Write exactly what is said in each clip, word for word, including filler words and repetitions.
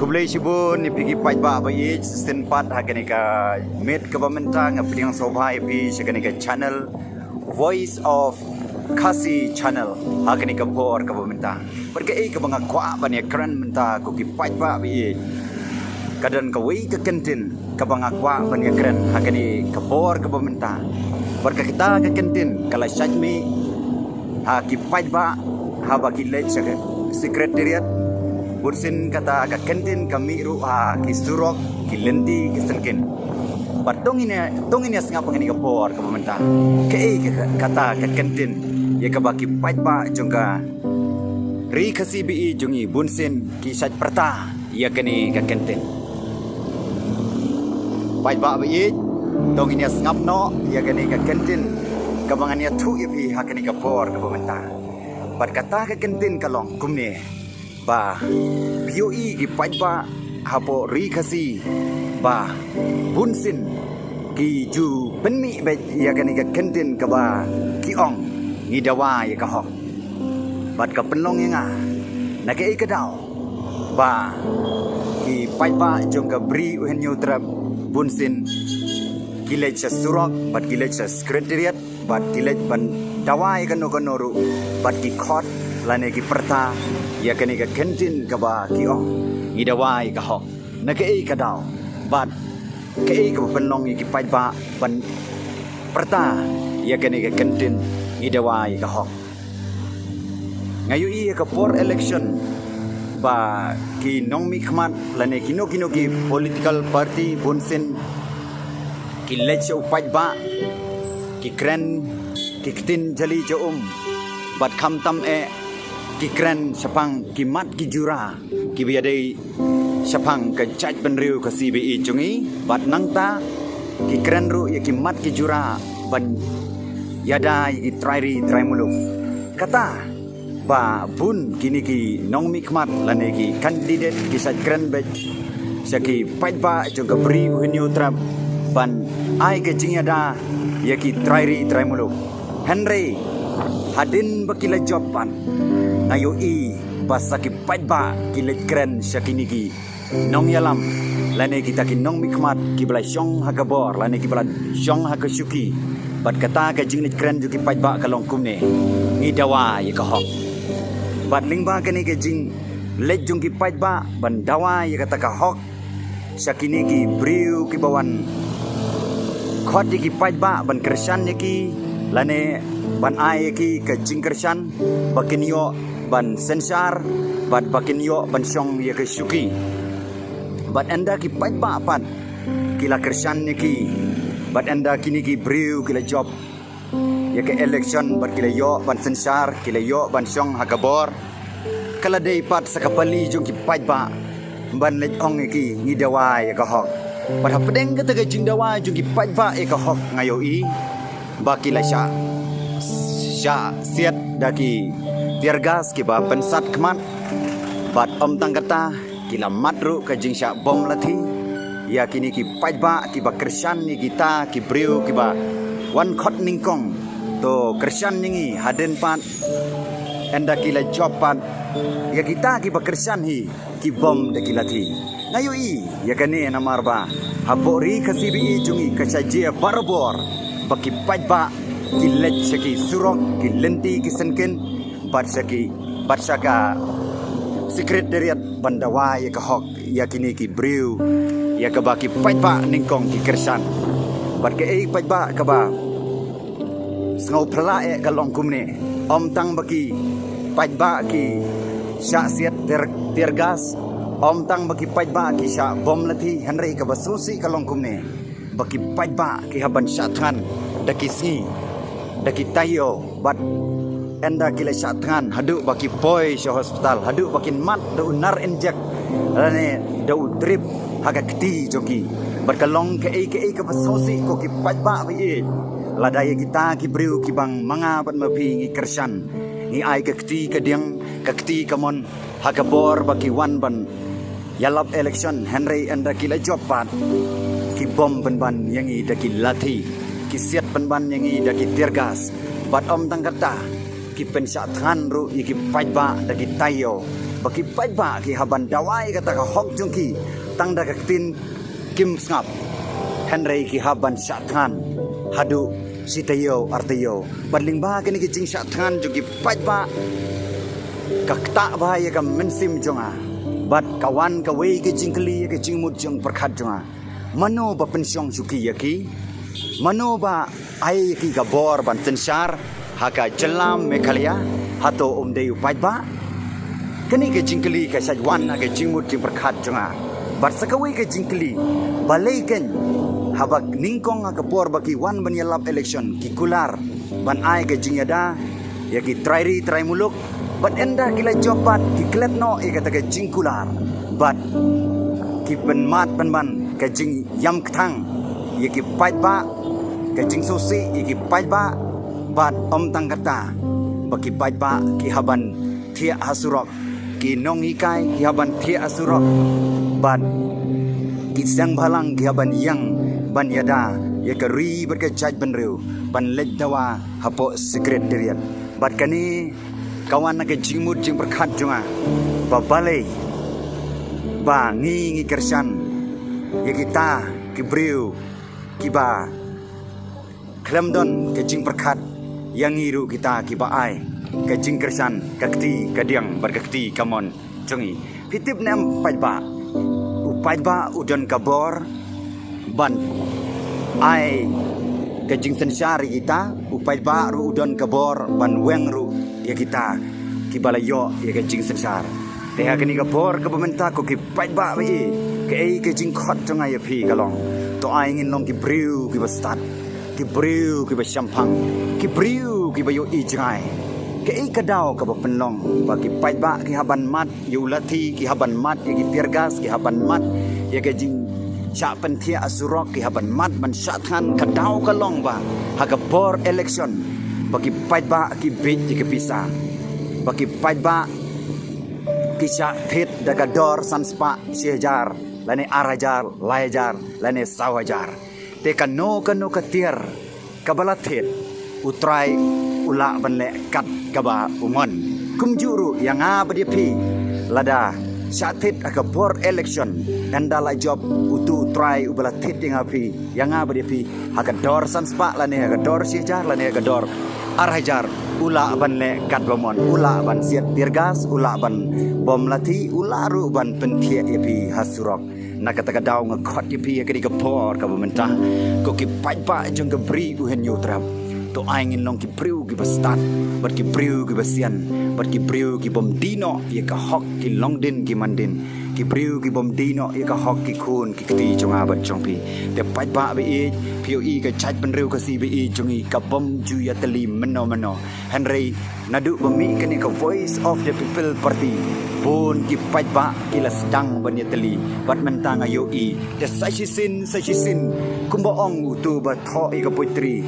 Khublei shibun ïa phi ki paidbah ba ïeit, shisien pat ha kane ka miet kaba mynta nga pdiang sngewbha ïa phi sha kane ka channel Voice of Khasi Channel ha kane ka por kaba mynta. Bad kaei kaba nga kwah ban ïakren mynta ko ki paidbah ba ïeit, ka don kawei ka kyntien kaba nga kwah ban ïakren ha kane ka por kaba mynta. Bad kata ka kyntien ka la shait mih ha ki paidbah haba ki leit sha ka Secretariat. Bunsien kata ka kyntien ka mih ruh ha ki surok, ki lynti, ki syngkien. Bad to ngin ïa, to ngin ïa sngap ha kane ka por kaba mynta kaei ka, kata ka kyntien ïa kaba ki paidbah jong ka Ri Khasi ba ïeit jong ngi bunsien ki shait pyrta ïa kane ka kyntien. Paidbah ba ïeit, to ngin ïa sngap noh ïa kane ka kyntien kaba ngan ïathuh ïa phi ha kane ka por kaba mynta. Bad kata ka kyntien ka long kumne, ba phi ïohi ki paidbah hapoh Ri Khasi ba bunsien ki ju pynmih beit ïa kane ka kyntien kaba ki ong, ngi dawa ïa ka hok. Bad ka pynlong ïa nga, na kaei ka daw ba ki paidbah jong ka Bri u Hynñiewtrep bunsien ki leit sha surok bad ki leit sha Secretariat bad ki leit ban dawa ïa kano kano ruh bad ki khot lane ki pyrta ïa kane ka kyntien kaba ki ong, ngi dawa ïa ka hok. Na kaei ka daw bad kaei kaba pynlong ïa ki paidbah ban pyrta ïa kane ka kyntien, ngi dawa ïa ka hok? Nga ïohi ïa ka por election ba ki nongmihkhmat lane kino kino ki political party bunsien ki leit sha u paidbah, ki kren ki ktien jali ja um, bad khamtam eh ki kren shaphang ki mat ki jura kiba ïadei shaphang ka jaitbynriew Khasi ba ïeit jong ngi, bad nangta ki kren ruh ïa ki mat ki jura ban ïada ïa ki trai ri trai muluk. Kata ba bun kine ki nongmihkhmat lane ki candidate ki shait kren beit sha ki paidbah jong ka Bri u Hynñiewtrep ban ai ka jingïada ïa ki trai ri trai muluk. Hynrei hadien ba ki la jop pat, nga ïohi ba sa ki paidbah ki leit kren sha kine ki nongïalam lane kita ki nongmihkhmat kiba la shong ha ka bor lane kiba la shong ha ka shuki. Bad kata ka jingleit kren jong ki paidbah ka long kumne, ngi dawa ïa ka hok. Bad lyngba kane ka jingleit jong ki paidbah ban dawa ïa kata ka hok sha kine ki briew kiba wan khot ïa ki paidbah ban kyrshan ïa ki lane ban ai ïa ki ka jingkyrshan ba kin ïoh ban synshar bad ba kin ïoh ban shong ïa ka shuki. Bad ynda ki paidbah pat ki la kyrshan ïa ki, bad ynda kine ki briew ki la jop ïa ka election bad ki la ïoh ban synshar, ki la ïoh ban shong ha ka bor, ka la dei pat sa ka pali jong ki paidbah ban leit ong ïa ki, ngi dawa ïa ka hok. Bad hapdeng kata ka jingdawa jong ki paidbah ïa ka hok, nga ïohi ba ki la shah, shah siat da ki tear gas kiba pynsat khmat. Bad ym tang kata, ki la mad ruh ka jingshah bom lathi ïa kine ki paidbah kiba kyrshan ïa kita ki briew kiba wan khot nyngkong. To kyrshan ïa ngi hadien pat, ynda ki la jop pat ïa kita kiba kyrshan hi, ki bom da ki lathi. Nga ïohi ïa kane namar ba hapoh Ri Khasi ba ïeit jong ngi ka shah jia barabor ba ki paidbah ki leit sha ki surok, ki lynti, ki syngkien, bad sha ki, bad sha ka Secretariat ban dawa ïa ka hok ïa kine ki briew ïa kaba ki paidbah nyngkong ki kyrshan. Bad kaei paidbah kaba sngewphylla eh ka long kumne, ym tang ba ki paidbah ki shah siat tear, tear gas, ym tang ba ki paidbah ki shah bom lathi, hynrei kaba sngewsih ka long kumne, ba ki paidbah ki hap ban shah thngan da ki sngi, da ki taïew, bad ynda ki la shah thngan haduh ba ki poi sha hospital, haduh ba kin mad da u nar injek lane da u drip ha ka kti jong ki. Bad ka long kaei kaei kaba sngewsih ko ki paidbah ba ïeit. Lada ïa kita ki briew kiba ma nga bad ma phi ngi kyrshan, ngi ai ka kti ka diang, ka kti ka mon ha ka bor ba ki wan ban ïalap election, hynrei ynda ki la jop pat, ki bom pynban ïa ngi da ki lathi, ki siat pynban ïa ngi da ki tear gas. Bad ym tang kata, ki pynshah thngan ruh ïa ki paidbah da ki taïew, ba ki paidbah ki hap ban dawa ïa kata ka hok jong ki tang da ka ktien kim sngap. Hynrei ki hap ban shah thngan haduh shi taïew ar taïew. Bad lyngba kane ka jingshah thngan jong ki paidbah ka ktah bha ïa ka mynsiem jong nga. Bad ka wan kawei ka jingkylli ïa ka jingmut jingpyrkhat jong nga. Mano ba pynshong shuki ïa ki? Mano ba ai ïa ki ka bor ban synshar ha ka jylla Meghalaya? Hato um dei u paidbah? Kane ka jingkylli ka shait wan ha ka jingmut jingpyrkhat jong nga. Bad sa kawei ka jingkylli, balei kein haba nyngkong ha ka por ba ki wan ban ïalap election ki kular ban ai ka jingïada ïa ki trai ri trai muluk, bad ynda ki la jop bad ki klet noh ïa kata ka jingkular, bad ki pynmad pynban ka jingïam kthang ïa ki paidbah, ka jingsngewsih ïa ki paidbah. Bad ym tang kata, ba ki paidbah ki hap ban thiah ha surok, ki nonghikai ki hap ban thiah ha surok, bad ki seng bhalang ki hap ban ïeng ban ïada ïa ka ri bad ka jaitbynriew ban leit dawa hapoh Secretariat. Bad kane ka wan na ka jingmut jingpyrkhat jong nga, ba balei ba ngi ngi kyrshan ïa kita ki briew kiba khlem don ka jingpyrkhat ïa ngi ruh kita kiba ai ka jingkyrshan ka kti ka diang bad ka kti ka mon jong ngi. Phi tip ne em paidbah? U paidbah u don ka bor ban ai ka jingsynshar ïa kita, u paidbah ruh u don ka bor ban weng ruh ïa kita kiba la ïoh ïa ka jingsynshar. Te ha kane ka por kaba mynta ko ki paidbah ba ïeit, kaei ka jingkhot jong nga ïa phi ka long, to ai ngin long ki briew kiba stad, ki briew kiba shemphang, ki briew kiba ïohi jngai. Kaei ka daw kaba pynlong ba ki paidbah ki hap ban mad ïa u lathi, ki hap ban mad ïa ki tear gas, ki hap ban mad ïa ka jingshah pynthiah ha surok, ki hap ban mad ban shah thngan? Ka daw ka long ba ha ka bor election ba ki paidbah ki bieit ïa ka pisa, ba ki paidbah ki shah thied da ka dor san spah shi hajar lane ar hajar lai hajar lane saw hajar. Te kano kano ka tiar kaba la thied, U Trai u lah ban leh kat kaba u mon. Kumjuh ruh ïa nga bad ïa phi, lada shah thied ha ka bor election, ynda la jop utu U Trai uba la thied ïa nga phi, ïa nga bad ïa phi, ha ka dor san spah lane ha ka dor shi hajar lane ha ka dor ar hajar, u lah ban leh kat ba mon, u lah ban siat tear gas, u lah ban bom lathi, u lah ruh ban pynthiah ïa phi ha surok. Na kata ka daw nga khot ïa phi ha kane ka por kaba mynta, ko ki paidbah jong ka Bri U Hynñiewtrep, to ai ngin long ki briew kiba stad, bad ki briew kiba sian, bad ki briew ki bym die noh ïa ka hok ki longdien ki mandien, ki briew ki bym die noh ïa ka hok ki khun ki kti jong nga bad jong phi. Te paidbah ba ïeit, phi ïohi ka jaitbynriew Khasi ba ïeit jong ngi ka bym ju ïatylli mynno mynno. Hynrei naduh ba mih kane ka Voice of the People Party, bun ki paidbah ki la sdang ban ïatylli, bad mynta nga ïohi, te sa shisien sa shisien, kumba ong utu ba thoh ïa ka poetry,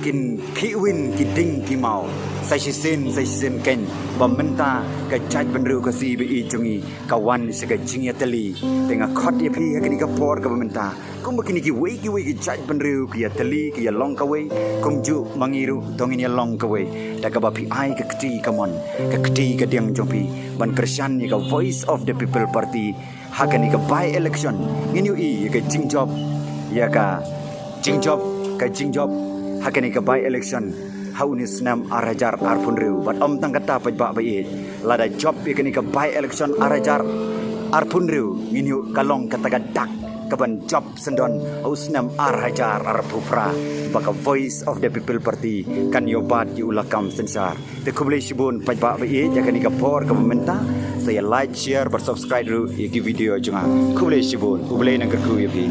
kin khih win ki dieng ki maw. Sa shisien sa shisien kein ba mynta ka jaitbynriew Khasi ba ïeit jong ngi ka wan sha ka jingïatylli. Te nga khot ïa phi ha kane ka por kaba mynta, kumba kine kiwei kiwei ki jaitbynriew ki ïatylli ki ïalong kawei, kumjuh ma ngi ruh to ngin ïalong kawei, da kaba phi ai ka kti ka mon, ka kti ka diang jong phi, ban kyrshan ïa ka Voice of the People Party ha kane ka by election. Ngin ïohi ïa ka jingjop, ïa ka jingjop, ka jingjop ha kane ka by election ha une u snem ar hajar arphew hynriew. Bad ym tang kata paidbah ba ïeit, lada jop ïa kane ka by election ar hajar arphew hynriew, ngin ïoh ka long kata ka dak kaban jop syndon ha u snem ar hajar arphew phra, ba ka Voice of the People Party kan ïoh bat ïa u lakam synshar. Te khublei shibun paidbah ba ïeit, ïa kane ka por kaba mynta, sa ïa like, share bad subscribe ruh ïa ki video jong nga. Khublei shibun, U Blei un kyrkhu ïa phi.